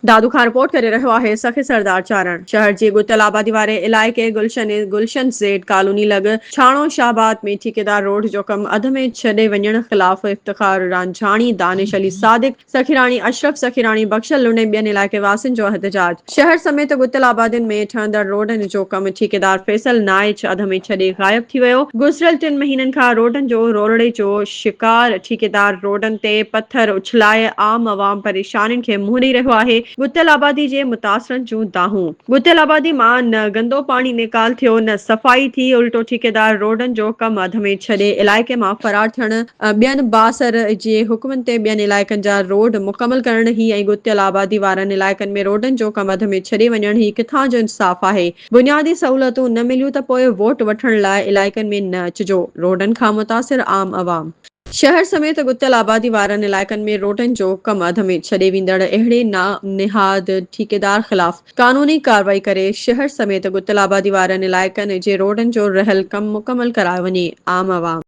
دادو کان رپورٽ ڪري رهيو آهي سخي سردار چارڻ. شهر جي ڳتيل آبادي واري علائقي گلشن گلشن زيڊ ڪالوني لڳ ڇاڻو شاهباد ۾ ٺيڪيدار روڊ جو ڪم اڌ ۾ ڇڏي وڃڻ خلاف افتخار رانجهاڻي، دانش علي صادق، سخيراڻي اشرف سخيراڻي، بخشل لنڊ ۽ ٻين علائقي واسين جو احتجاج. شهر سميت ڳتيل آبادين ۾ ٺهندڙ روڊن جو ڪم ٺيڪيدار فيصل نائچ اڌ ۾ ڇڏي غائب ٿي ويو. گذريل ٽن مهينن کان روڊن جو رولڙي جو شڪار ٺيڪيدار روڊن تي پٿر اڇلائي عام عوام پريشانين کي منهن ڏئي رهيو آهي، ڳتيل آبادي جي متاثرن جون دانهون. ڳتيل آبادي مان نه گندو پاڻي نيڪال ٿيو نه صفائي ٿي، الٽو ٺيڪيدار روڊن جو ڪم اڌ ۾ ڇڏي علائقي مان فرار ٿيڻ، ٻين بااثر جي حڪمن تي ٻين علائقن جا روڊ مڪمل ڪرڻ هي ۽ ڳتيل آبادي وارن علائقن ۾ روڊن جو ڪم اڌ ۾ ڇڏي وڃڻ هي ڪٿان جو انصاف آهي؟ بنيادي سهولتون نه مليون ته پوء ووٽ وٺڻ لاء علائقن ۾ نه اچجو، روڊن کان متاثر عام عوام. شهر سميت ڳتيل آبادي وارن علائقن ۾ روڊن جو ڪم اڌ ۾ ڇڏي ويندڙ اهڙي نامنهاد ٺيڪيدار خلاف قانوني ڪارروائي ڪري شهر سميت ڳتيل آبادي وارن علائقن جي روڊن جو رهيل ڪم مڪمل ڪرايو وڃي، عام عوام.